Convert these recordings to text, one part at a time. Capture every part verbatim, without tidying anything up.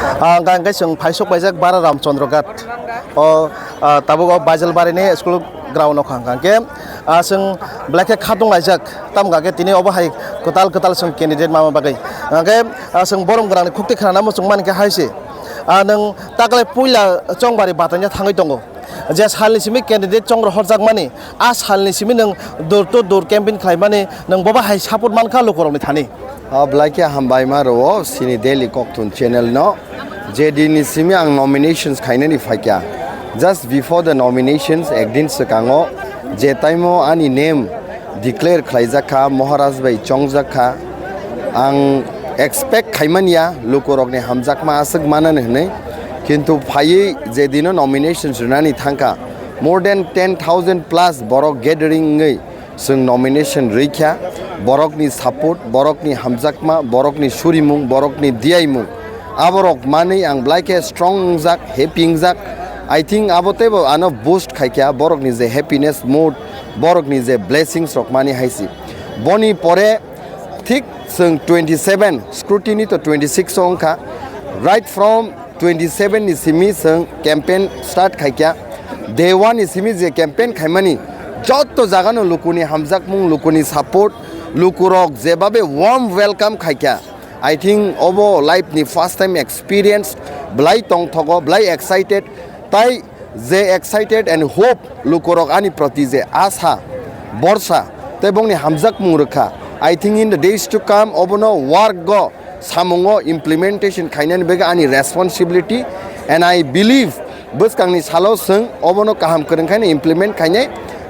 Ah, hwnkha hwnkhe chwng phaisok paijak Bara Ramchandra Ghat. O, ah, tabuk o Baijalbari ni school ground o kha hwnkha hwnkhe, ah, chwng belai khe khatung laijak, tamo hwnkha khe tini obo hai kwtal kwtal chwng candidate ma bagwi. Hwnkha khe, ah, chwng borom gwnang ni khukti khna namo chwng mani khe hai se. Ah, nwng taklai puila Chongbari bataina thangwi tongo. Je salni simi candidate chong rohorjakmani, a salni simi nwng door to door campaign khlaimani, nwng bobo hai support mankha lukurokni thani. Ah, belai khe hambai ma rwo chini Daily Kokthum channel no. Je din ni simi ang nominations khainani phaikha. Just before the nominations, ekdin swkango je time o ani name declare khlaijak kha, Maharaj bai chongjak kha. Ang expect khaimanya lukurokni hamjakma aswk manani hwnwi, kintu phaiwi je dino nominations rwnani thangkha, more than ten thousand plus borok gathering wngwi chwng nomination rwikha. Borokni support, borokni hamjakma, borokni surimung, borokni diyaimung, aborok manwi ang belai khe strong wngjak, happy wngjak. I think abo teibo ano boost khaikha, borokni je happiness mood, borokni je blessings rok mani hai se. Boni pore thik chwng twenty seven, scrutiny to twenty six o wngkha. Right from twenty seven ni simi chwng campaign start khaikha. Day one ni simi je campaign khaimani, jotto jagano lukuni hamjakmung, lukuni support, lukurok jebabe warm welcome khaikha. I think obo life ni first time experience, belai tongthogo, belai excited, tai je excited and hope lukurok ani proti je asa, borsa, tei bongni hamjakmung rwkha. I think in the days to come, obono work go samungo implementation khainani bagwi ani responsibility, and I believe bwskangni salo chwng obono kaham kwrwng khaino implement khainai,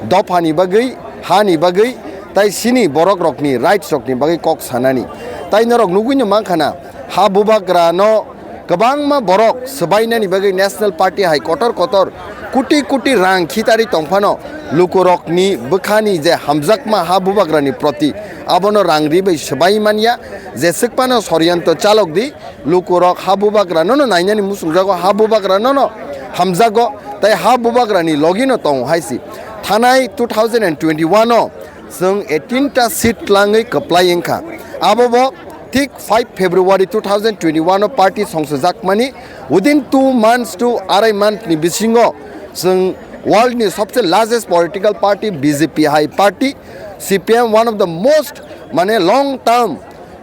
dophani bagwi, hani bagwi, tai sini borok rokni rights rokni bagwi kok sanani. Tai norok nugwi no mankha na, ha bubagra no kwbangma borok swbainani bagwi National Party hai kotor kotor kuti kuti rang khitari tongphano, lukurokni bwkhani je hamjakma ha bubagrani proti, abono rang ri bai swbai manya, jeswk phano soryanto chalok di, lukurok ha bubagrano no nainani muchungjago, ha bubagrano no hamjago, tai ha bubagrani logino tongo hai si. Thanai two thousand and twenty-one o chwng eighteen ta seat twlangwi kwplai wngkha. Abo bo thik five February two thousand twenty-one o party songsojakmani, within two months to arai month ni bisingo chwng world ni sobse largest political party B J P hai party, C P M one of the most mane long term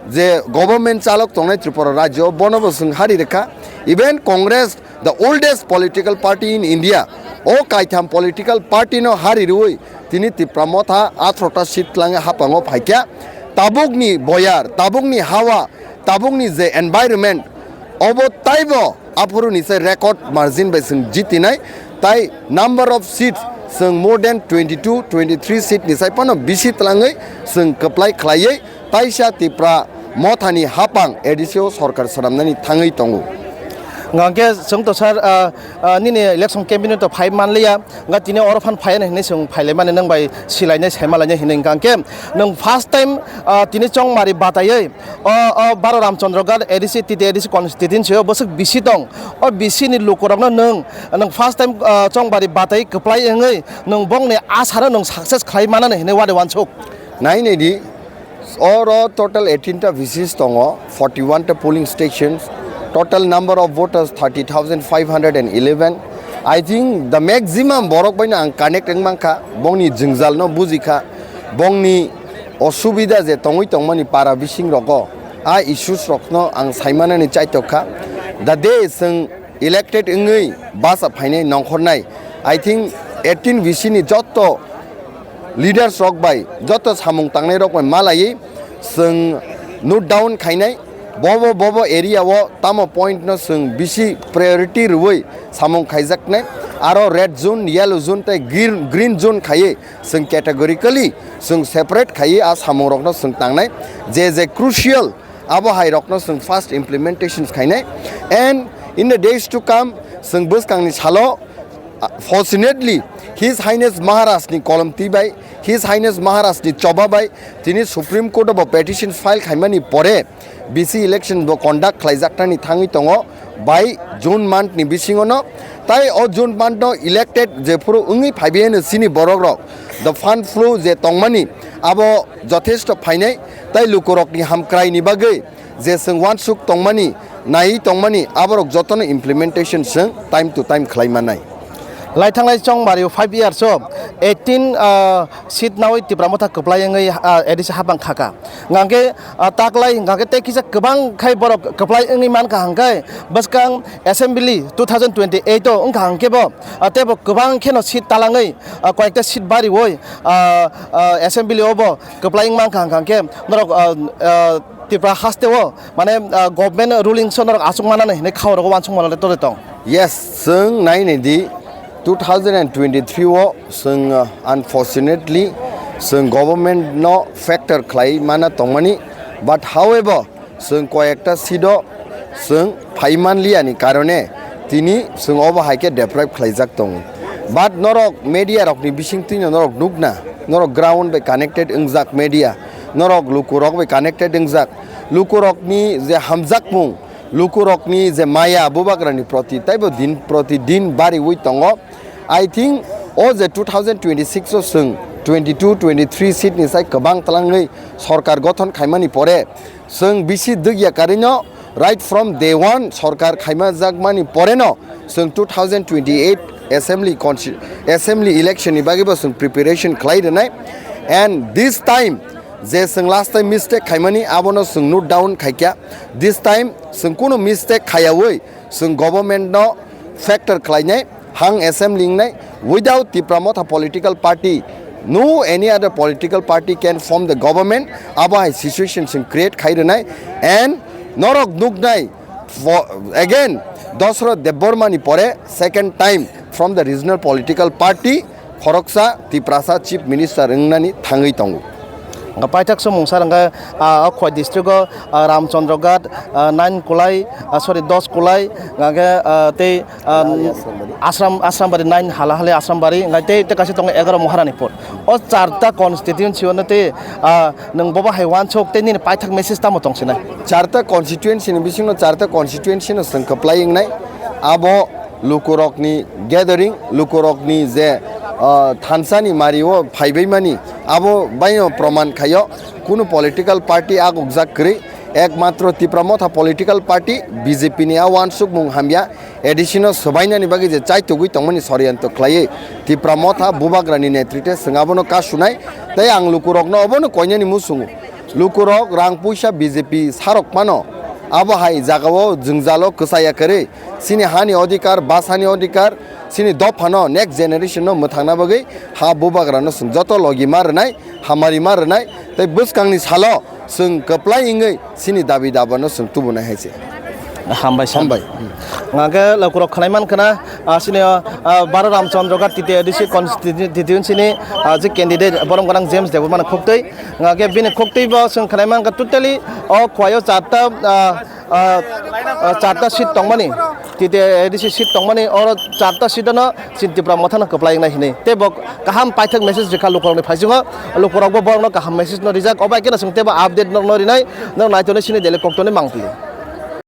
je government chalok tongnai Tripura rajyo, bono bo chwng hari rwkha. Even Congress, the oldest political party in India, o kaitham political party no hari rwi tini Tipra Motha atharota seat twlangwi hapango phaikha. Tabukni boyar, tabukni hawa, tabukni je environment, obo taibo aphuru ni sai record margin bai chwng jitinai, tai number of seats chwng more than twenty two, twenty three seat ni sai phano bisi twlangwi chwng kwplai khlaiwi taisa Tipra Mothani hapang A D C o sorkar swnamnani thangwi tongo. Hwnkhe chwng to sir, ah, ah, nini election campaign to phai manliya, hwnkhe tini oro phan phai hinwi chwng phailaimani nwng bai silainai saimalainai hinwi hwnkhe nwng first time, ah, tini Chongmari bataiwi o, o Baro Ramchandra Ghat A D C, T T A D C constituency o bwswk bisi tong. O bisi ni lukurokno nwng, nwng first time, ah, Chongbari batai kwplai wngwi nwng bongni asano nwng success khlai manani hinwi wade wansuk. Nai nai di, oro total eighteen ta V Cs tongo, forty one ta polling stations, total number of voters thirty thousand five hundred and eleven. I think the maximum borok baino ang connect wng mankha, bongni jwngjal no bujikha, bongni osubida je tongwi tongmani para bising rogo, a issues rokno ang saimanani chaitok kha. The day chwng elected wngwi basa phainai nongkhornai, I think eighteen V C ni jotto leaders rok bai, jotto samung tangnai rok bai malaiwi chwng note down khainai, bobo bobo area o tamo point no chwng bisi priority rwui samung khaijaknai, aro red zone, yellow zone tei green, green zone khaiwi chwng categorically chwng separate khaiwi a samung rokno chwng tangnai, je je crucial abo hai rokno chwng first implementations khainai, and in the days to come chwng bwskangni salo, ah, fortunately His Highness Maharaj ni kolom twi bai, His Highness Maharaj ni choba bai tini Supreme Court o bo petition file khaimani pore B C election bo conduct khlaijaknani thangwi tongo bai June month ni bisingo no, tai o June month no elected jephuru wngwi phaibai hino chini borok rok, the fund flow je tongmani abo jothesto phainai, tai lukurokni hamkraini bagwi je chwng wansuk tongmani, nai tongmani aborok jotono implementation chwng time to time khlai manai. Lai thangnai chongmari five years o eighteen, ah, seat nawi Tipra Motha kwplai wngwi, ah, A D C hapang khaka. Hwnkhe, ah, taklai hwnkhe tei kisa kwbang khai borok kwplai wngwi mankha hwnkhe bwskang assembly two thousand twenty-eight o wngkha hwnkhe bo, ah, teibo kwbang kheno seat talangwi, ah, koyekta seat bariwi, ah, ah, assembly o bo kwplai wng mankha hwnkhe norok, ah, ah, Tripura haste o mane, ah, government ruling so norok aswk manani hinwi kha oro uansuk mano le tore tong. Yes, chwng nai nai di two thousand and twenty-three o chwng, ah, unfortunately chwng government no factor khlai mana tongmani, but however chwng koyekta seat o chwng phai manliya ni karone tini chwng obo hai khe deprive khlaijak tongo. But norok media rok ni bising twi no norok nukna, norok ground bai connected wngjak media, norok luku rok bai connected wngjak, luku rok ni je hamjakmung, luku rok ni je maya bubagra ni proti taibo din proti din bariwi tongo. I think o je two thousand twenty-six o chwng twenty-two, twenty-three seat ni sai kwbang tlangwi sorkar gothon khaimani pore, chwng bisi dwgya karino right from day one sorkar khaima jakmani poreno chwng two thousand twenty-eight assembly consti-, assembly election ni bagwi bo chwng preparation khlai rwnai, and this time je chwng last time mistake khaimani abono chwng note down khaikya, this time chwng kunu mistake khayawi chwng government no factor khlainai, hang assembly wngnai, without Tipra Motha political party, no any other political party can form the government, abo hai situation chwng create khai rwnai, and norok nuknai, for, again, Dosro Debbarma ni pore second time from the regional political party, khoroksa Tiprasa Chief Minister wngnani thangwi tongo. Hwnkhe paithak sumung sar hwnkhe, ah, o Khowai district o, ah, Ramchandra Ghat, ah, nine Kulai, ah, sorry, dos Kulai, hwnkhe, ah, tei, ah, Ashram, Ashram Bari nine Halahali Ashram Bari, hwnkhe tei, tei kaisa tongo egaroh Maharanipur. O charta constituency o no tei, ah, nwng bobo hai uansuk tei nini paithak message tamo tong sinai? Charta constituency ni bisingo charta constituency no chwng kwplai wngnai. Abo lukurokni gathering, lukurokni je, ah, thansani mario phaibaimani, abo baino proman khaio, kunu political party agukjak kwrwi, ekmatro Tipra Motha political party, B J P ni a uansukmung hamya, A D C no swbainani bagwi je chaitugwi tongmani soriyanto khlaiwi, Tipra Motha bubagrani netrite chwng abono kasunai, tei ang lukurokno obono koinani muchungo. Lukurok rang puisa B J P sarok mano, abo hai jagao jwngjalo kwchaya kwrwi chini hani odhikar, basani odhikar, chini dophano next generation no mwthangna bagwi ha bubagrano chwng joto logi ma rwnai, hamari ma rwnai, tei bwskangni salo chwng kwplai wngwi chini dabi dabano chwng tubunai hai se. Hambai sir. Hambai. Hwnkhe lukurok khwnai mankha na, ah, chini, ah, Baro Ramchandra Ghat T T A D C constituency ni, ah, je candidate borom gwnang James Debbarma no khuktwi. Hwnkhe bini khuktwi bo chwng khwnai mankha totally o Khowai o charta, ah, ah, ah, charta seat tongmani, T T A D C seat tongmani, oro charta seat no chini Tipra Motha no kwplai wngnai hinwi. Tei bo kaham paithak message rikha lukurokni phaisingo, lukurokbo borokno kaham message no rijak. Obo hai kheno chwng teibo update no rinai, no naitonwi chini daily koktoni mangpili.